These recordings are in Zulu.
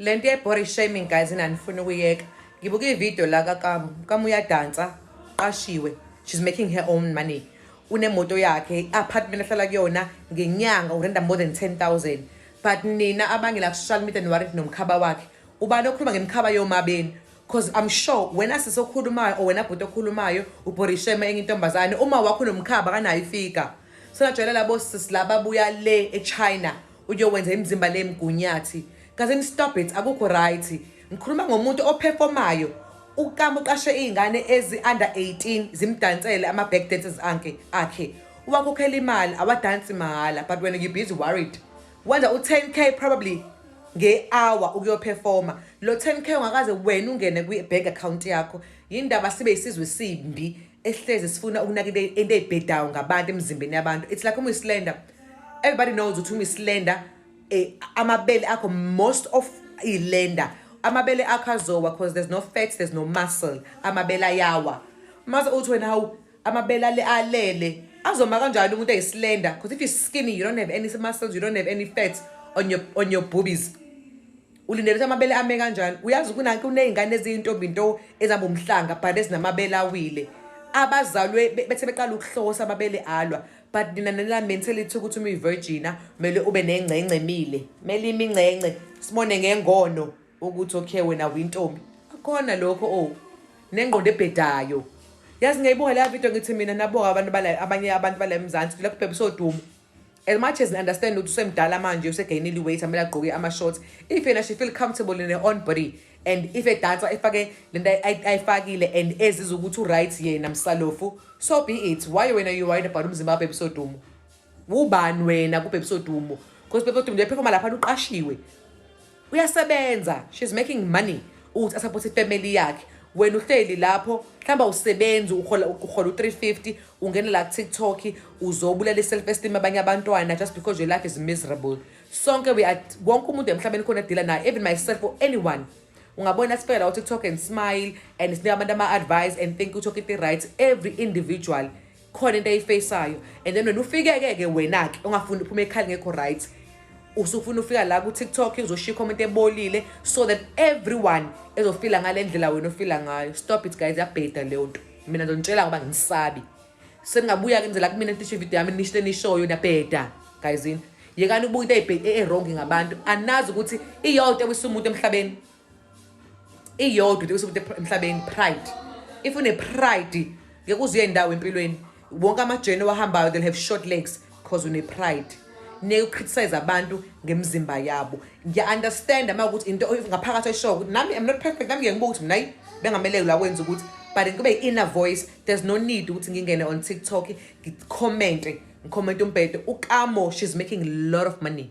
Le nto ye-body shaming, guys, inanifuna ukuyeka. Ngibuka ividiyo la kaKamu. Kamu uyadansa, qashiwe. She's making her own money. Unemoto yakhe, i-apartment ahlala kuyona ngenyanga urenda more than 10,000. But nina abanye la ku-social media niworried nomkhaba wakhe. Ubani okhuluma ngemkhaba yomabeni? 'Cause I'm sure wena sisi okhulumayo or wena bhuti okhulumayo ubody shame enye intombazane, uma wakho unomkhaba kanayo ifigure. Senajwayela labo sisi laba buya le eChina ukuyowenza imizimba le emgunyathi. Guys, stop it, akukho right. Ngikhuluma ngomuntu operformayo. UKama uqashe iy'ngane ezi-under 18 zimdansele ama-back dances anke akhe. Uwakhokhela imali, awadansi mahhala, but wena you busy worried. Wenza u-10K probably nge-hour ukuyoperforma. Lo 10K ungakaze wena ungene kwi-bank account yakho. Yindaba sibe isizwe simbi esihlezi sifuna ukunaka into ey'bhedayo ngabantu emzimbeni yabantu? It's like uma uyislender. Everybody knows ukuthi uma uyislender, amabele akho, most of islender, amabele akho azowa because there's no fat, there's no muscle. Amabele ayawa. Mase uthi wena, "Hawu, amabele ale alele azoma kanjani umuntu eyislender?" Because if you're skinny, you don't have any muscles, you don't have any fat on your boobies. Ulindele ukuthi amabele ame kanjani? Uyazi kuney'ngane eziyintombi nto ezihamba umhlanga but ezinamabele awile, abazalwe bethe beqala ukuhlosa amabele alwa. But nina nela mentality ukuthi uma uyi-virgin kumele ube nengcence emile, kumele ime ingcence, sibone ngengono ukuthi okay, wena uyintombi. Akhona lokho, oh, nengqondo ebhedayo. Yazi, ngiyayibuka leya video, ngithi mina naboka abantu bala, abanye abantu bala eMzansi lapho Baby Sodumo, as much as understand ukuthi usemdala manje, usegayinile i-weight, amele agqoke ama-shorts. If yena she feel comfortable in her own body and if edansa efake lento ayifakile and ezizwa ukuthi u-right yena msalofu, so be it. Why wena you worried about umzimba kaBaby Sodumo? Ubani wena kuBaby Sodumo? Because Baby Sodumo nje performa lapha, uqashiwe, uyasebenza, she's making money ukuthi asupport ifamily yakhe. Wena uhleli lapho, mhlawumbe awusebenzi, uhola u-350, ungena la ku-TikTok uzobulala i-self esteem abanye abantwana just because your life is miserable. Sonke we are, wonke umuntu emhlabeni khona deala naye, even myself or anyone. Ungabona sifika la ku-TikTok and smile and sinika abantu ama-advice and think ukuthi into right. Every individual khona into ayifaceayo, and then wena ufike-ke ke wena-ke ungafuni uphume ekhaya ngekho right, usufuna ufika la ku-TikTok uzoshiya icomment ebolile so that everyone ezofila ngale ndlela wena ofila ngayo. Stop it, guys, yabheda leyo nto. Mina ngizonitshela ngoba ngisabi seningabuya-ke nizela kumina ntisho ividiyo yami nisho nishoyo. Niyabheda, guys. Yini, yekani ukubuka into e-wrong ngabantu. Anazi ukuthi iyodwa ewisa umuntu emhlabeni, iyodwa into ewisa umuntu emhlabeni, pride. If une-pride, ngeke uze uye ndawo empilweni. Wonke amajeni owahambayo, they'll have short legs 'cause une-pride. Niyeke ucriticize abantu ngemizimba yabo. Ngiya-understand uma ukuthi into ngaphakathi oyishoyo ukuthi nami I'm not perfect, nami ngiye ngibuka ukuthi mina hayi bengamele la kwenza ukuthi, but kube i-inner voice. There's no need ukuthi ngingene on TikTok ngicommente, ngicommente umbhedo. UKamo, she's making a lot of money,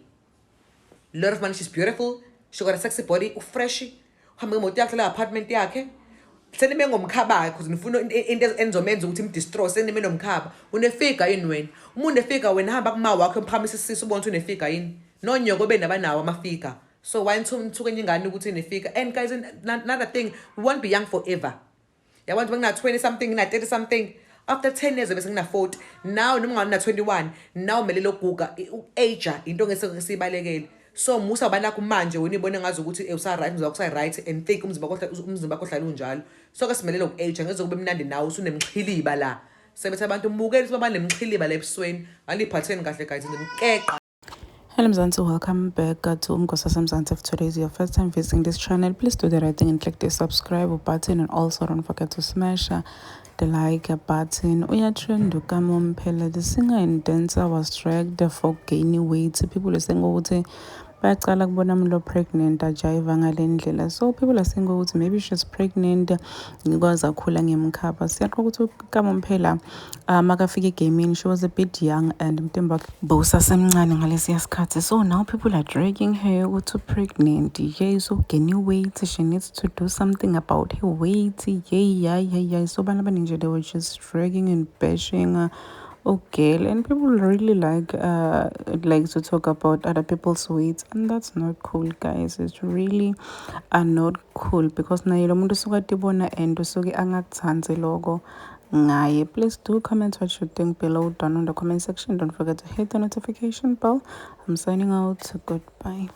lot of money. She's beautiful, she got a sexy body, ufresh, uhambe ngemoto yakhe la, apartment yakhe. Senime ngomkhaba because nifuna into enizomenza ukuthi imdestroy. Senime nomkhaba. Unefigure yini wena? Uma unefigure wena, hamba kuma wakho emphakamisa isisu ubone ukuthi unefigure yini. Nonyoko benabanawo amafigure, so why nithuke enye ingane ukuthi inefigure? And guys, another thing, we won't be young forever. Yabona, nje ngina 20 something, ngina 30 something, after 10 years bese ngina 40 now, noma ngina 21 now, kumele loguga, uku-age into ngeke siyibalekele. So musa ubanakho manje wena ibone ngazi ukuthi usa right, umzimba wakho usa right, and think umzimba wakho uhlala unjalo. So ke simelele uku-age, ngeze kube mnandi nawe usunemxhiliba la sebethi abantu mbukele ukuthi banemxhiliba la ebusweni. Aliphatheni kahle, guys, ngimkeqa. Hello Mzansi, welcome back to Umgosa Mzansi. If today is your first time visiting this channel, please do the right thing and click the subscribe button and also don't forget to smash the like button. Uyatrend uKamo Mphela, the singer and dancer, was dragged for gaining weight. People are saying ukuthi bayacala kubona umuntu pregnant ajayiva ngale ndlela, so people are saying ukuthi maybe she's pregnant, ngikwazi akhula ngemkhaba. Siyaqoka ukuthi uKamo Mphela makafika egamini she was a bit young and umtimba wakhe bowusasemncane ngalesiya sikhathi. So now people are dragging her ukuthi pregnant, yay, so gaining weight, she needs to do something about her weight, yay, yay, yay, yay. So abantu abaningi nje, they were just dragging and bashing okay, and people really like to talk about other people's weight, and that's not cool, guys. It's really not cool because naye lo muntu usuke atibona and usuke angakuthandi loko ngaye. Please do comment what you think below down in the comment section. Don't forget to hit the notification bell. I'm signing out. Goodbye.